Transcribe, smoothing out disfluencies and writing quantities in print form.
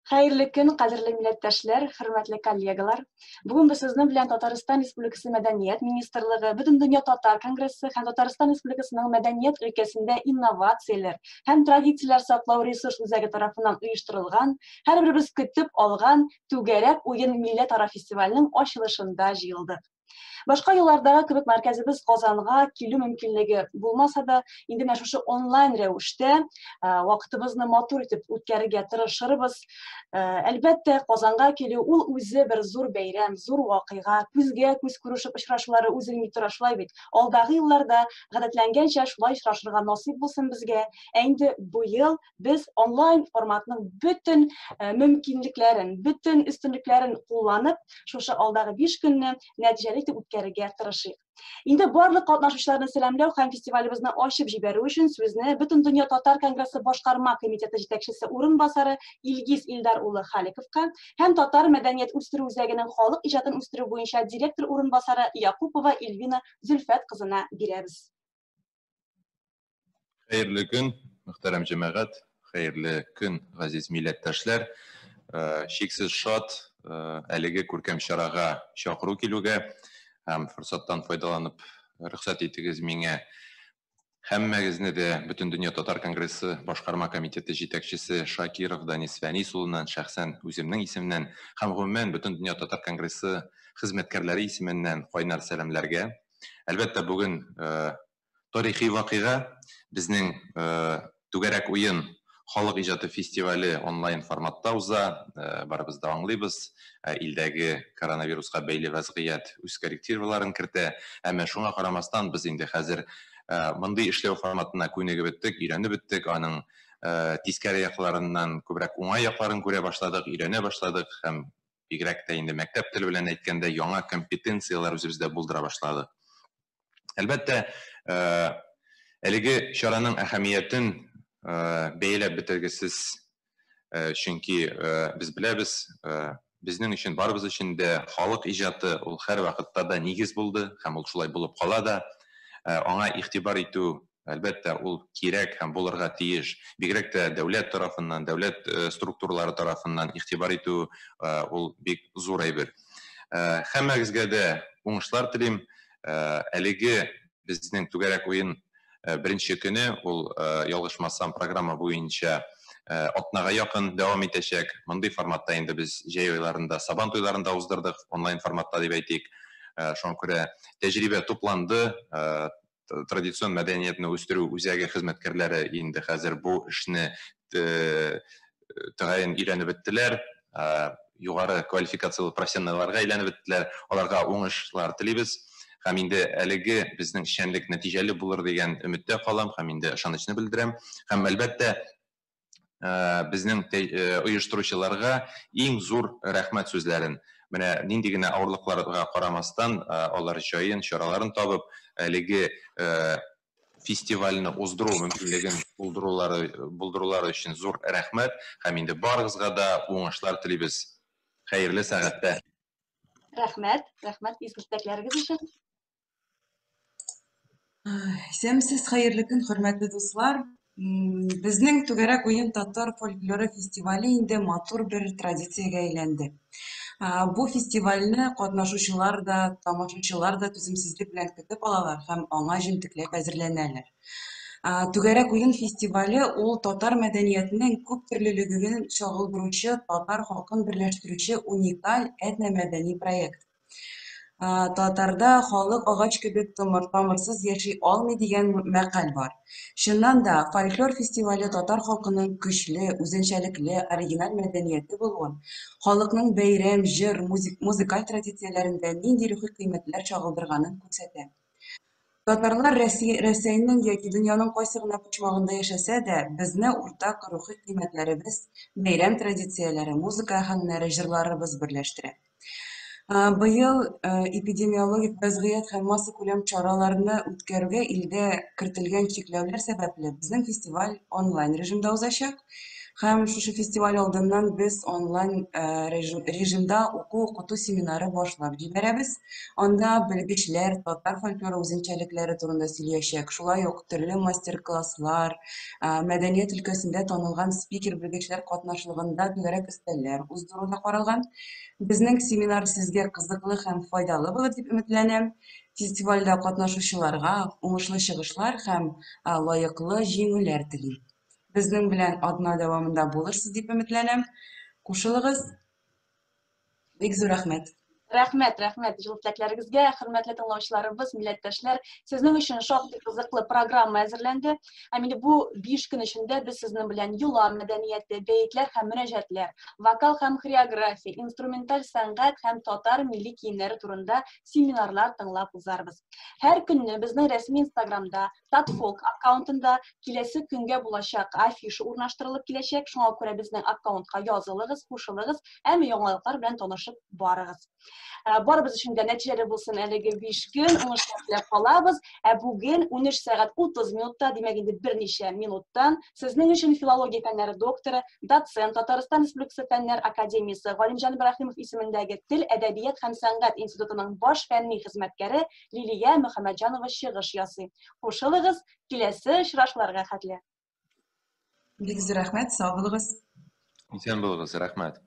Хәерле көн, кадерле милләттәшләр, хөрмәтле коллегалар. Бүген без сезнең белән Татарстан Республикасы Мәдәният министрлыгы, Бөтендөнья татар конгрессы һәм Татарстан Республикасының мәдәният өлкәсендә инновацияләр һәм традицияләр саклау ресурс үзәге тарафыннан оештырылган, һәрберебез көтеп алган Түгәрәк уен милләтара фестиваленең ачылышында җыелдык. Башка еллардагы кебек мәркәзебез Казанга килү мөмкинлеге булмаса да, инде менә шушы онлайн рәвештә вакытыбызны матур итеп үткәрергә тырышырбыз. Әлбәттә, Казанга килү ул үзе бер зур бәйрәм, зур вакыйга, күзгә күз күрешеп очрашулары үзе ни тора, шулай бит. Алдагы елларда гадәтләнгәнчә шулай очрашырга насыйп булсын безгә. Ә инде быел без онлайн форматның бөтен э, мөмкинлекләрен, бөтен өстенлекләрен кулланып, шушы алдагы 5 көнне нәтиҗәле итеп үткәрергә тырышыйк. Инде барлык катнашучыларны сәламләү һәм фестивалебезне ачып җибәрү өчен сүзне Бөтендөнья татар конгрессы башкарма комитеты җитәкчесе урынбасары Илгиз Илдар улы Халиковка һәм Татар мәдәният үстерү үзәгенең халык иҗатын үстерү буенча директор урынбасары Якупова Ильвина Зөлфәт кызына бирәбез. Хәерле көн, мөхтәрәм җәмәгать, хәерле көн, газиз милләттәшләр. Э, чиксез шат э, әлеге күркәм чарага чакыру килүгә һәм форсаттан файдаланып рөхсәт итегез миңа һәммәгезне дә Бөтендөнья татар конгрессы башкарма комитеты җитәкчесе Шакиров Данис Фәнис улыннан шәхсән үземнең исемнән һәм гомумән Бөтендөнья татар конгрессы хезмәткәрләре исеменнән кайнар сәламләргә. Әлбәттә, бүген э, тарихи вакыйга безнең э, түгәрәк уен халык иҗаты фестивале онлайн форматта уза. Э, барыбыз да аңлыйбыз, илдәге коронавируска бәйле вәзгыять үз корректироваларын кертә. Әмма шуңа карамастан без инде хәзер мондый эшләү форматына күнегеп беттек, өйрәнеп беттек, аның тискәре якларыннан күбрәк уңай якларын күрә башладык, өйрәнә башладык һәм бигрәк тә инде мәктәп теле белән әйткәндә яңа компетенцияләр үзебездә булдыра башладык. Әлбәттә, э, әлеге чараның әһәмиятен э, бәяләп бетергесез, э, чөнки без беләбез, безнең өчен, барыбыз өчен дә халык иҗаты ул һәрвакытта да нигез булды һәм ул шулай булып кала да. Аңа игътибар итү Әлбәттә, ул кирәк һәм булырга тиеш. Бигрәк тә дәүләт тарафыннан, дәүләт э, структуралары тарафыннан игътибар итү э, ул бик зур әйбер. Э, һәммәгезгә дә уңышлар телим. Әлеге безнең түгәрәк уен беренче көне, ул ялгышмасам, программа буенча атнага якын дәвам итәчәк. Мондый форматта инде без җәй айларында Сабан туйларын да уздырдык, онлайн форматта дип әйтик. Шуңа күрә тәҗрибә тупланды, традицион мәдәниятне үстерү үзәге хезмәткәрләре инде хәзер бу эшне тәгаен өйрәнеп беттеләр, югары квалификацияле профессионалларга әйләнеп беттеләр. Аларга уңышлар телибез. Һәм инде әлеге безнең эшчәнлек нәтиҗәле булыр дигән өметтә калам һәм инде ышанычны белдерәм. Һәм әлбәттә, безнең оештыручыларга иң зур рәхмәт сүзләрен. Менә нинди генә авырлыкларга карамастан, алар җаен, чараларын табып, әлеге фестивальне уздыру мөмкинлеген булдырулары, булдырулары өчен зур рәхмәт һәм инде барыгызга да уңышлар телибез. Хәерле сәгатьтә. Рәхмәт, рәхмәт изге теләкләрегез өчен. Исәнмесез, хәерле көн, хөрмәтле дуслар. Безнең Түгәрәк уен татар фольклоры фестивале инде матур бер традициягә әйләнде. Бу фестивальне катнашучылар да, тамашачылар да түземсезлек белән көтеп алалар һәм аңа җентекләп әзерләнәләр. Түгәрәк уен фестивале ул татар мәдәниятенең күп төрлелеген чагылдыручы, татар халкын берләштерүче уникаль этномәдәни проект. Татарда халык агач кебек тамырсыз яши алмый дигән мәкаль бар. Чыннан да, фольклор фестивале татар халкының көчле, үзенчәлекле, оригиналь мәдәнияте булуын, халыкның бәйрәм, җыр, музыкаль традицияләрендә нинди рухи кыйммәтләр чагылдырганын күрсәтә. Татарлар Рәсәйнең яки дөньяның кайсы гына почмагында яшәсә дә, безне уртак рухи кыйммәтләребез, бәйрәм традицияләре, музыка аһәңнәре, җырларыбыз берләштерә. Быел эпидемиологик вәзгыять һәм массакүләм чараларны үткәрүгә илдә кертелгән чикләүләр сәбәпле, безнең фестиваль онлайн режимда узачак. Һәм шушы фестиваль алдыннан без онлайн режимда уку-укыту семинары башлап җибәрәбез. Анда белгечләр татар фольклоры үзенчәлекләре турында сөйләячәк. Шулай ук төрле мастер-класслар, мәдәният өлкәсендә танылган спикер-белгечләр катнашлыгында түгәрәк өстәлләр уздыру да каралган. Безнең семинар сезгә кызыклы һәм файдалы булыр дип өметләнәм. Фестивальдә катнашучыларга уңышлы чыгышлар һәм лаеклы җиңүләр телим. Безнең белән атна дәвамында булырсыз дип өметләнәм. Кушылыгыз. Бик зур рәхмәт. Рәхмәт, рәхмәт җылы теләкләрегезгә, хөрмәтле тыңлаучыларыбыз, милләттәшләр. Сезнең өчен шактый кызыклы программа әзерләнде. Һәм инде бу 5 көн эчендә без сезнең белән йола мәдәнияте, бәетләр һәм мөрәҗәтләр, вокал һәм хореография, инструменталь сәнгать һәм татар милли киемнәре турында семинарлар тыңлап узарбыз. Һәр көнне безнең рәсми Инстаграмда Татфолк аккаунтында киләсе көнгә булачак афиша урнаштырылып киләчәк. Шуңа күрә безнең аккаунтка язылыгыз, кушылыгыз һәм яңалыклар белән танышып барыгыз. Э, барыбыз өчен дә нәтиҗәле булсын әлеге 5 көн, уңышлар теләп калабыз. Ә бүген 13 сәгать 30 минутта, димәк инде берничә минуттан сезнең өчен филология фәннәре докторы, доцент, Татарстан Республикасы Фәннәр академиясе Галимҗан Ибраһимов исемендәге Тел, әдәбият һәм сәнгать институтының баш фәнни хезмәткәре Лилия Мөхәммәтҗанова чыгыш ясый. Кушылыгыз, киләсе очрашуларга хәтле. Бик зур рәхмәт, сау булыгыз. Исән булыгыз, рәхмәт.